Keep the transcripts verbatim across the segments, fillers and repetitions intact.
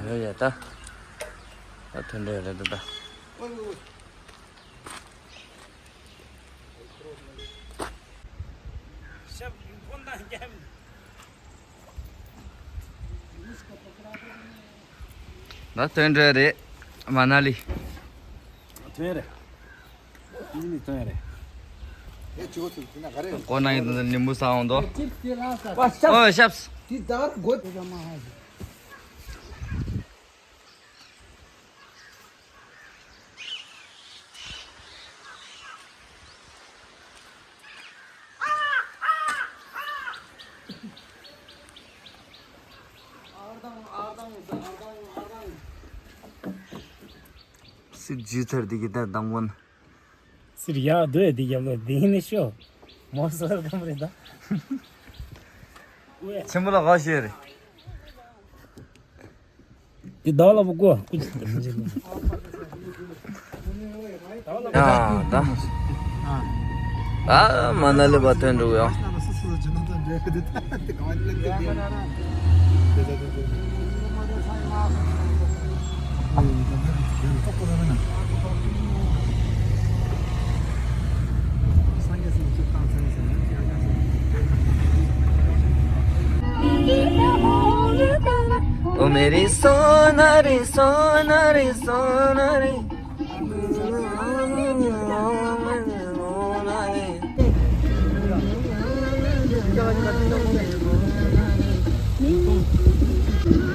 ཡོད་ཡ་ད། ད་ཐོན་འདྲ་ཡོད་རེད་ད་ད། ད་ཐོན་འདྲ་རེད། མ་ན་ལི། ཐོན་རེད། ཡིན་ནི་ཐོན་རེད། ཨེ་ཅོ་ཚུལ་དེ་ན་ག་རེ། ཀོ་ན་ཡིན་ད་ནི་མུ་ས་འོང་དོ། ཨོ་ཤབས། དེ་ད་ར་གོ། སི་ཇི་ཚར་འདི་གི་ད་དང་པོ་ན། སིར་ཡག་སྡོད་དེ་རྒྱབ་ལོ་དེ་ནི་ཤོ། མོ་སོ་ཀམ་རེད་ད། ཆེན་པོ་ལ་ག་ཤེས་རེད། དེ་ཟླ་བ་ལ་བུ་གོ་ཀུ་ཅི་དེ་མི་ཤེས་ལ། ཡ་ད། ཨ་མ་ན་ལི་བ་ཐོན་འགྲོ་ཡང་། ओ मेरी सोना रे, सोना रे, सोना रे।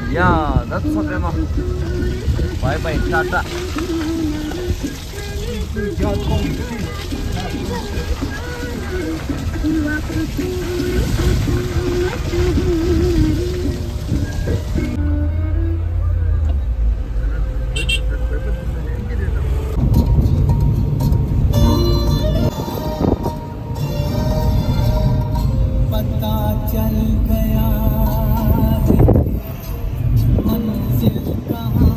ཡ་ད་ཚོ་པད་མ། བའི་བའི་ཏ་ཏ། पता चल गया है मंजिल कहाँ।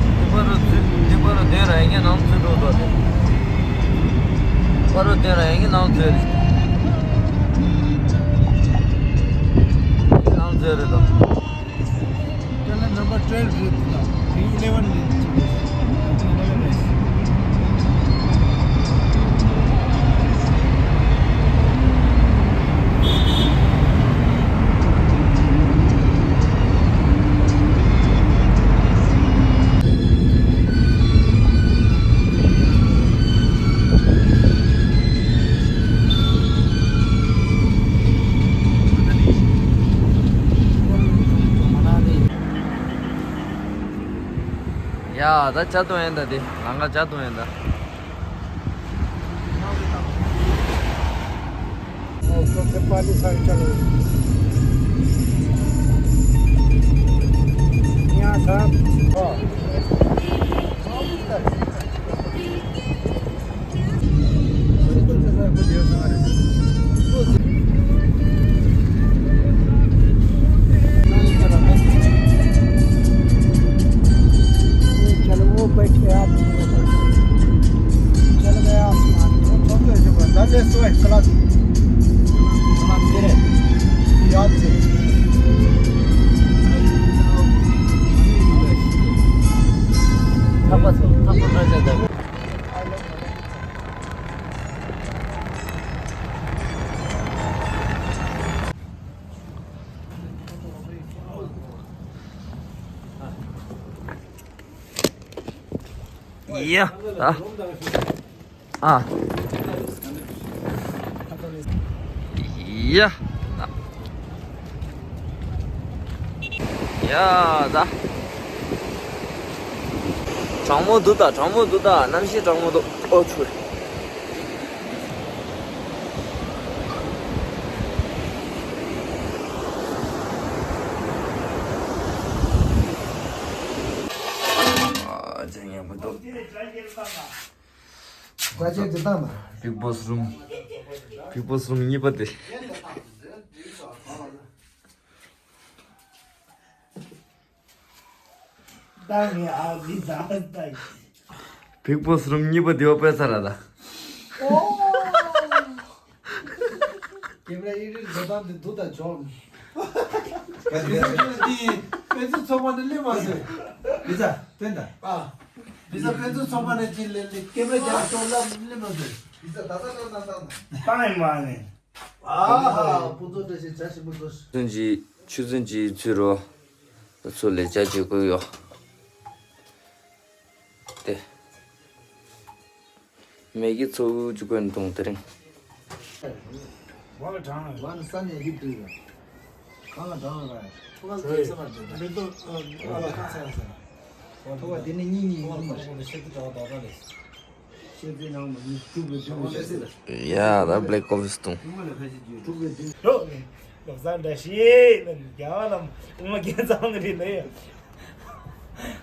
འདི་པར་རུ་འདི་པར་རུ་དེ་ར་ཡིན་ནང་ཚུད་འགྲོ་དོ། པར་རུ་དེ་ར་ཡིན་ནང་ཚུད། ནང་ཚུད་རེད་དོ། དེ་ལ་number twelve རེད་དོ། eleven རེད། ཡ་ད་ཇ་འཐུང་ཡིན་ད། དེ་ལམ་ཁ་ཇ་འཐུང་ཡིན་ད། सबसे पहले साइड चलो। यहाँ था। चलो, वो बैठे आप। चल गया आसमान में। वो तो जो बंदा ले सो है, कला, कला तेरे। याद से। थपस, थपस कर जाता है। ཡ། ཨ། ཨ། ཡ། ཡ་ད། གྲང་མོ་འདུག་ད། གྲང་མོ་འདུག་ད། གནམ་གཤིས་གྲང་མོ་འདུག་ཨོ་ཆུ། ཨ་ཅག་ཉན་པོ་འདུག་བཀའ་བཀྱོན་ཅི་བཏང་ན། Big Boss Room། Big Boss Room་གཉིས་པ་དེ། བཏང་ནས་ཨ་ཟི་ད་ད། Big Boss Room་གཉིས་པ་དེ་བ་པས་ཚར་ར་ད། ཨོ། ཀེམ་ར་ཨི་རིར་བཟོ་སྟངས་དེ་འདུག་ད་ཇོག་ག་དེ་ཡ། དེ་དཔེ་མཛོད་ཚོགས་པ་ནས་སླེབས་མ་སོང་། བི་ཛ་སྟོན་ད། ཨ། བི་ཛ་དཔེ་མཛོད་ཚོགས་པ་ནས་ཅི་ལས་ལས་ཀེམ་ར་རྒྱག་ཤོག་ལབ་སླེབས་མ་སོང་། བི་ཛ་ད་ད་ད་ད་ད། བཏང་ཡིན་མ་ནི། ཨ་ཧ། ཕུན་ཚོགས་བཀྲ་ཤིས་བྱ་ཞིམ་པོ་ཚོ། ཆུ་ཚོད་གཅིག་ཆུ་ཚོད་གཅིག་ཚུད་རོ། ཚོ་ལས་བྱ་བྱེད་དགོས་ཡོ། དེ། མེ་གི་ཚོ་བཅུ་དགོན་དུང་དེ་རིང་། བ་ལ་གྲང་། བ་ལ་ས་ནས་ཡིབ་དུས་ཡོ། གང་ལ་གྲང་ལ་ར། ཐོ་བ་ལ་ཐེབས་ས་མ་རེད། མི་འདུག་ཨ་ཨ་ལ་ཁ་ས་ཡ་ས། ཐོ་བ་དེ་ནི་གཉིས་གཉིས་ཡིན་མ་རེད། ཤེས་ཀྱི་འདྲ་བ་འདྲ་རེད། ཤེས་ཀྱི་ནང་མ་ཡིན་དྲུག་པའི་དྲུག་པའི་ཤེས་ཀྱི་རེད། ཡ་ད་Black Coffee་སྟོང་། དྲུག་པའི་དྲུག། ལོ་ལོ་བཟང་འདྲ་ཞིག་ལ་རྒྱ་བ་ལམ་དབུ་མ་རྒྱན་ཚང་ནི་རེད་ལ་ཡ།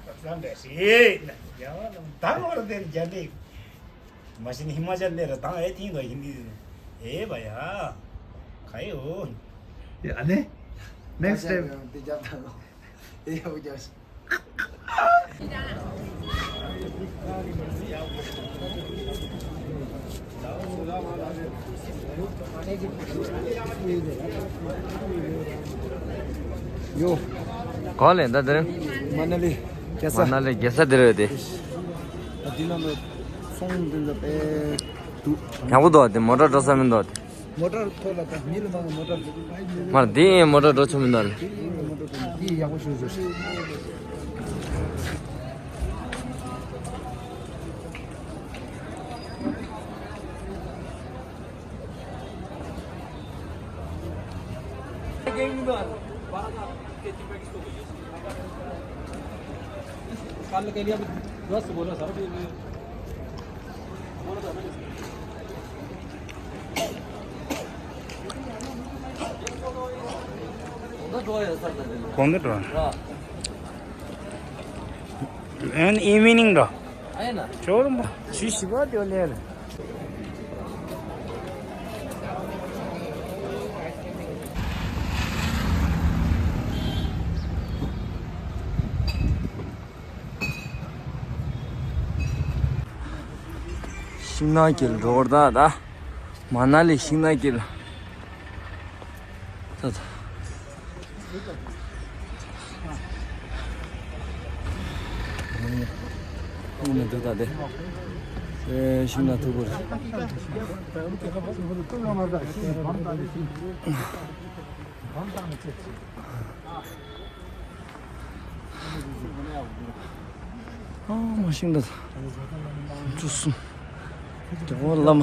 ལོ་བཟང་འདྲ་ཞིག་ལ་རྒྱ་བ་ལམ་དང་བར་དེར་རྒྱ་འདྲེ། མ་གཞི་ནི་ཧི་མ་ཅལ་ནས་ར་དང་ཨེ་ཐིང་དོ་ཧིན་དི་ཨེ་བ་ཡ། ག་ཡོ། ཡ་ཨ་ནེ། Next step། དེ་རྒྱབ་ད་ལོ། དེ་ཡག་པོ་རྒྱབ་ཤིག་ཡོ། ག་ལེན་ད་དེར། མ་ན་ལི། རྒྱལ་ས། མ་ན་ལི་རྒྱལ་ས་དེར་ཡོད་དེ། ད་དེ་ནང་ལ་ཚོང་འདི་འདྲ་པས་འདུག་ཡག་པོ་འདུག་དེ་མོ་ཊ་འགྲོ་ས་མི་འདུག་དེ། མོ་ཊ་ཐོག་ལ་ད་མི་ལ་མང་མོ་ཊ། མར་འདི་ཡིན་མོ་ཊ་འགྲོ་ཆོག་མི་འདུག་ལ། འདི་ཡིན་མོ་ཊ་འགྲོ་འདི་ཡག་པོ་ཞུ་ཞུ། कल के लिए दोस्त बोलो सर। གོང་དུ་འགྲོ། ཨན་ཨི་ཝི་ནིང་འགྲོ། ཨ་ཡ་ན། ཇོ་རུ་མོ་ཇུ་ཞི་བ་ཏེ་ལེ་ལ། ཤིང་ནགས་དཀྱིལ་འགྲོ་བར་ད་ད། མ་ན་ལི་ཤིང་ནགས་དཀྱིལ། ད་ད། ཨ་ནི་འདུག་ད་དེ། ཨེ་ཤིང་ནགས་མཐུག་པོ་རེད། ཨ་མ་ཤིང་རྟ། བཅུ་གསུམ། དེ་འོ་བླ་མ།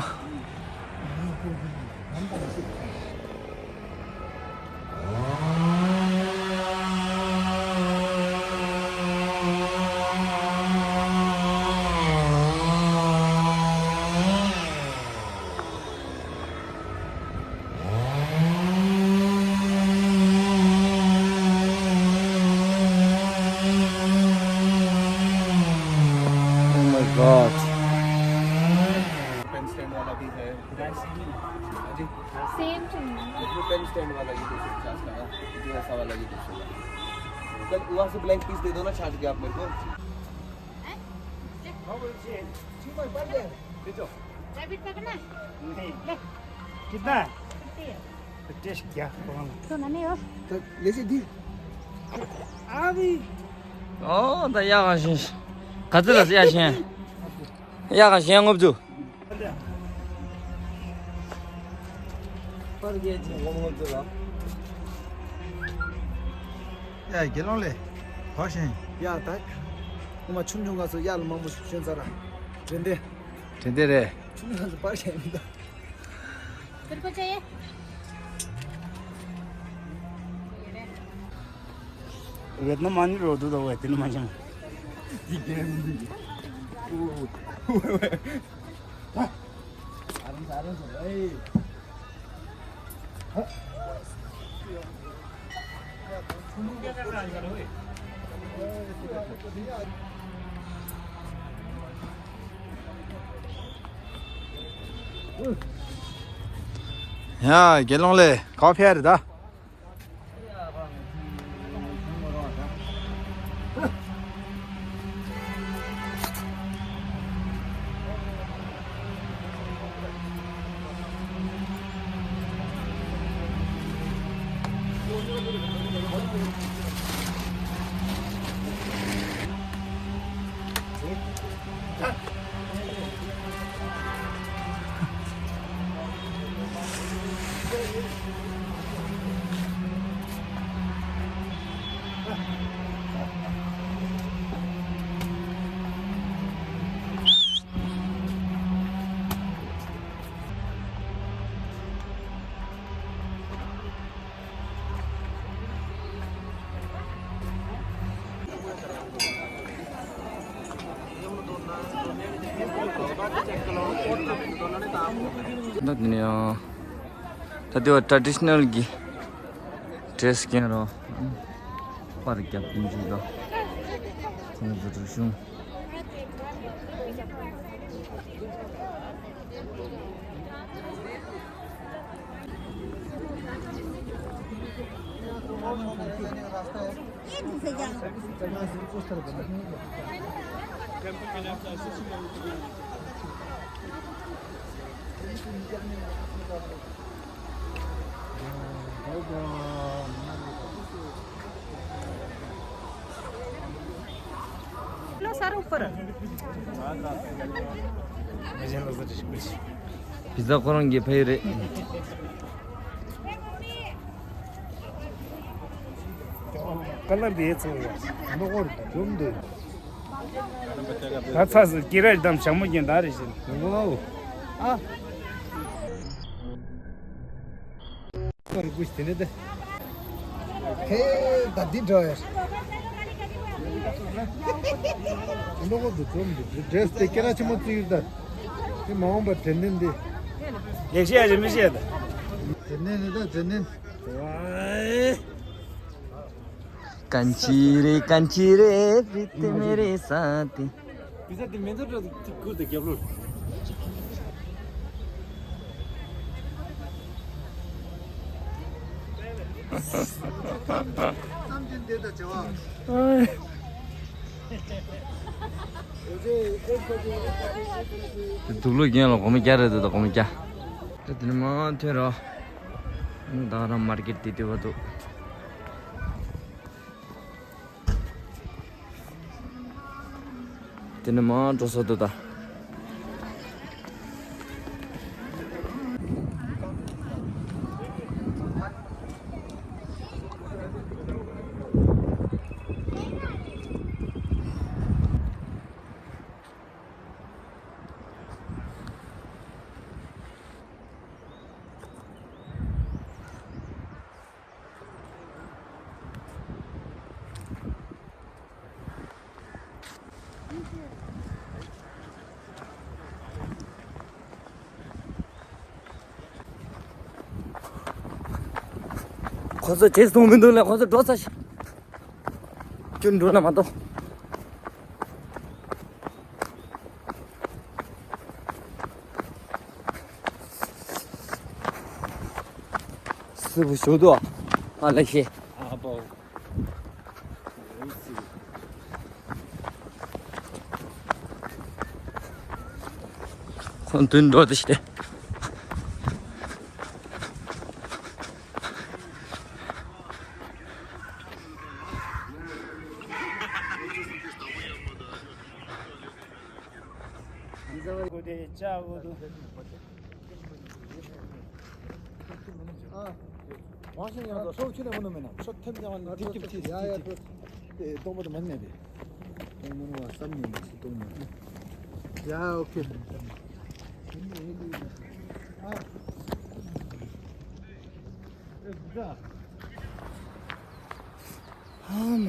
Oh my God. Pen stand वाला भी है। जी। सेम चाहिए। इसमें पेन स्टैंड वाला ये दो सौ पचास का है, जो ऐसा वाला ये दो सौ का। कल वहाँ से ब्लैंक पीस दे दो ना छांट के आप मेरे को। हैं? ले। रैबिट पकड़ना है? नहीं। ले। कितना है? फिफ्टी है। टेस्ट क्या? कौन? तो मैंने और तो ले से दी। अभी। ओ, द यागा शेंश। कतला से याशें। यागा शेंश ङོབ་ཛུ། ཡ་དགེ་སློང་ལེ། བག་ཞིང་། ཡ་ད། ངོ་མ་ཆུང་ཆུང་སྐབས་སུ་གཡག་ལ་མང་པོ་ཞིག་ཞོན་ཚར་ར། དྲན་ཏེ། དྲན་ཏེ་རེད། ཆུང་ཆུང་སྐབས་སུ་པར་ཞིག་མི་འདུག तेरे को चाहिए? ཝེད་ནམ་མ་ནི་རོ་དུ་དོ་ཝེ་དེ་ནི་མ་ཅང་། འདི་རྒྱལ་མི་འདུག་ཡ། དགེ་སློང་ལས་ག་པར་ཕེབས་རེད་ད། ད་དེ་ནས་ཡང་ད་དེ་བ་ཊ་ཌི་ཤི་ནལ་གྱི་ཌི་རེ་སི་གྱོན་རོགས། པར་རྒྱབ་ཀྱིན་ཅིག་ལ་ཁོང་ཚོ་འགྲོ་བྱུང་། लो सर ऊपर। བི་ཛ་ཁོ་རང་གིས་ཕ་ཡུལ་རེད། ཀ་ལ་འདིའི་ཚང་ཡ། ནོ་གོར་འཇོམ་འདུག་ད་ཚ་སི་ཀི་ར་དམ་ཞྭ་མོ་གྱོན་ད་རེ་བཞིན། ཨོ། ཨ། ཧེ། ད་འདི་འདྲ་ཡ། ནོ་གོར་འཇོམ་འདུག་ཌི་རེ་སི་དེ་སྐད་གྲགས་ཆེན་པོ་བརྩི་ཡོད་ད། དེ་མ་འོངས་པར་དྲན་ནས་འདི། ལེགས་བཤད་ཡ་ཞིག་མི་བཤད་ད། དྲན་ནས་ནི་ད་དྲན་ནས། ཝའི། ཀན་ཅི་རེ་ཀན་ཅི་རེ་རི་ཏི་མེ་རེ་ས་ཏི། བི་ཟ་དེ་མེ་མདའ་འདྲ་ཅིག་ཁུར་ཏེ་རྒྱབ་ལོག་བསམ་གྱིན་བསྡད་ད་བྱ་བ། དེ་དུག་ལོག་རྒྱན་ལ་སྒོར་མོ་བརྒྱ་རེད་འདུག་ད་སྒོར་མོ་བརྒྱ། དེ་དེ་ནས་མར་ཐོན་རོགས། ད་རང་མར་ཀེཊ་དེ་དེ་བ་འདུག་དེ་ནས་མར་འགྲོ་ས་འདུག་ད། ཁོ་ཚོ་བྱེད་སོང་མི་འདུག་ལ། ཁོ་ཚོ་འགྲོ་ཚར་ཤག་ཁྱོད་འགྲོ་ན་མ་གཏོགས། སུ་བུ་ཞོ་དུ་ཨ་ལ་ཤེ། ཨ་པོ། ཁོང་དུན་འགྲོ་དུ་ཤེ། ཨ། ཝང་ཤིང་ཡང་དང་ཤོག་ཁྱི་ནས་མི་ནུ་མེད་ན་ཤོག་ཐེམ་ཀྱང་ཏིག་ཏིག་ཏིག་ཏིག་ཏིག་ཏིག་སྟོང་པ་དུ་མ་ནས་པས། ཨེ་མི་ནུ་བ་བསམ་ནས་མི་སྲིད་སྟོང་མ། ཡ་ཨོ་ཁེ། ཨ། ཨ་མ།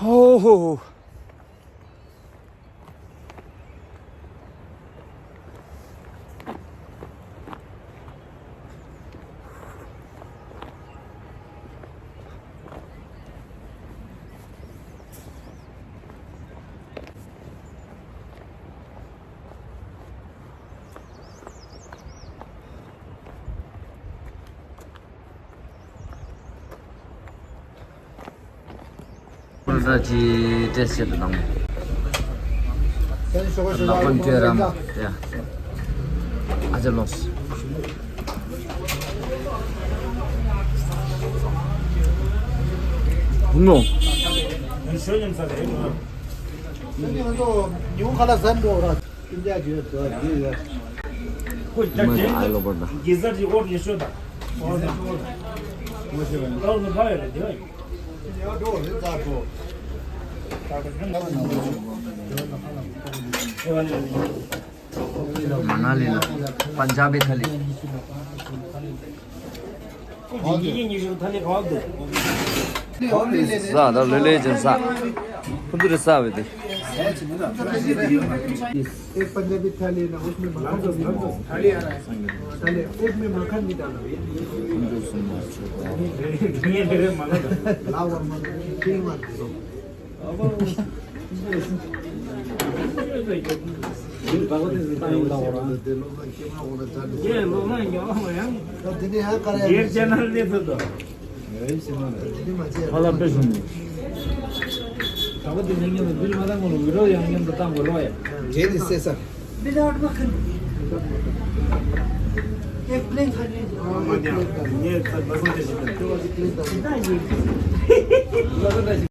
ཧོ་ཧོ་ཧོ། ཁོ་ར་ཅི་ཏེ་སེ་ཏུ་དང་། ལ་ཀོན་ཀེ་རམ་ཡ། ཨ་ཅེ་ལོས། ཧུ་ནོ། ཉུང་ཁ་ལ་ཟན་འགྲོ་ར། ཁྱིམ་རྒྱ་ཇུས་དོ་ཇུས་ཡོད། ཁོ་རྒྱ་ཇེ་ཨ་ལོ་བར་ད། གེ་སར་གྱི་ཨོར་ནི་ཤོད་ད། ཨོར་ནི་ཤོད་ད། ཨོར་ནི་ཕ་ཡོད་རེད་དེ། ཡ་འགྲོ་རེད་ད་འགྲོ། མ་ན་ལི་ལ་པན་ཇ་བི་ཐ་ལི། ཟ་ད་ལོས་ལོས་ཅན་ཟ། ཁོ་ཚོ་རེ་ཟ་བས་ཏེ། एक पंजाबी थाली है ना, उसमें मक्खन भी डालो। थाली, थाली, उसमें मक्खन भी डालो। लाओ, और मक्खन, तीन बार दो। Without मक्खन। एक प्लेन थाली।